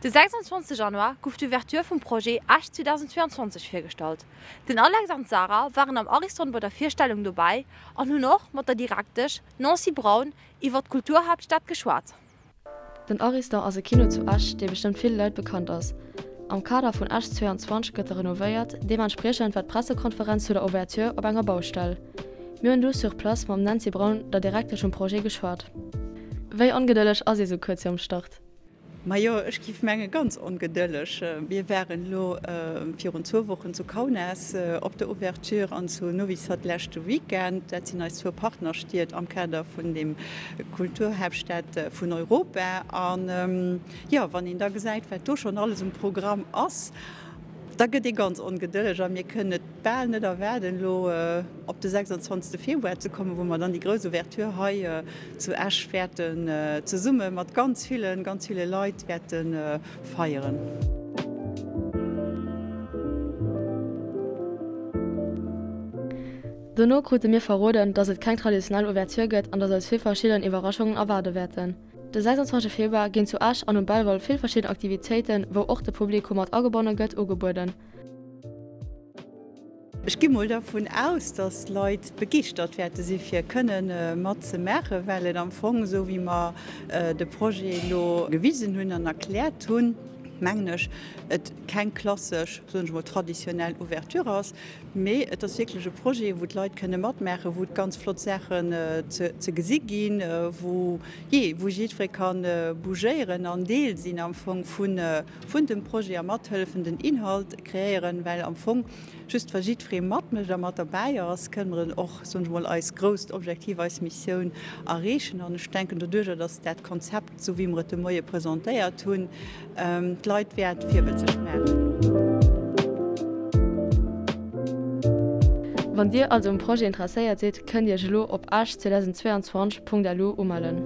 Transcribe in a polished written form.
De 26 Januar gouf d'Ouverture vum Projet Esch 2022 virgestallt. Den Alex an d'Sarah waren am Ariston bei der Virstellung dobäi an hunn och mat der Direktesch Nancy Braun iwwer d'Kulturhaaptstad geschwat. Den Ariston ass e Kino zu Esch, dee bestëmmt ville Leit bekannt ass. Am Kader vun Esch 22 gëtt e renovéiert, deementspriechend war d'Pressekonferenz zu der Ouverture op enger Baustell. Mir hunn du sur place mam Nancy Braun, der Direktesch vum Projet, geschwat. Wéi ongedëlleg ass ee sou kuerz virum Start? Majo, ech giff menge ganz ongedëlleg. Mir waren elo virun zwou Wochen zu Kaunas op der Ouverture an zu Novi Sad leschte Weekend. Dat sinn eis zwou Partnerstied am Kader vun dem Kulturhaaptstad vun Europa. An jo, wann een da gesäit, wat do schonn alles um Programm ass, da gëtt ee ganz ongedëlleg a mir kënnen et bal net erwaarden, elo op de 26 Februar ze kommen, wou mer dann déi grouss Ouverture hei zu Esch wäerten zesumme mat ganz villen, ganz ville Leit wäerte feieren. Dono krute mir verroden, dass et keng traditionell Ouverture gëtt an dass eis vill verschidden Iwwerraschungen erwaarde wäerten. De 26 Februar ginn zu Esch an um Belval vill verschidden Aktivitéiten, wou och de Publikum mat agebonne gëtt, ugebueden. Ech gi mol dervun aus, dass d'Leit begeeschtert wäerte si fir kënne mat ze maachen, well et am Fong, esou wéi mer de Projet elo gewisen hunn an erkläert hunn, mengen ech, et keng klassesch, soen ech mol, traditionell Ouverture ass, Mee et ass wierklech e Projet, wou d'Leit kënne matmaachen, wou et ganz flott Saachen ze gesi ginn, wou, jee, wou jiddweree ka bougéieren an Deel sinn am Fong vun dem Projet a mathëllefen, den Inhalt kreéieren. Well am Fong just wa jiddweree matmécht a mat derbäi ass, kënne mer dann och, soen ech emol, eist grousst Objektiv, eis Missioun erreechen. An ech denken doduerjer, datt dat Konzept, esou wéi mer et de Moie presentéiert hunn, d'Leit wäert virwëtzeg maachen. Wann dir also um Projet interesséiert sidd, kënnt dir iech elo op esch 2022.lu umellen.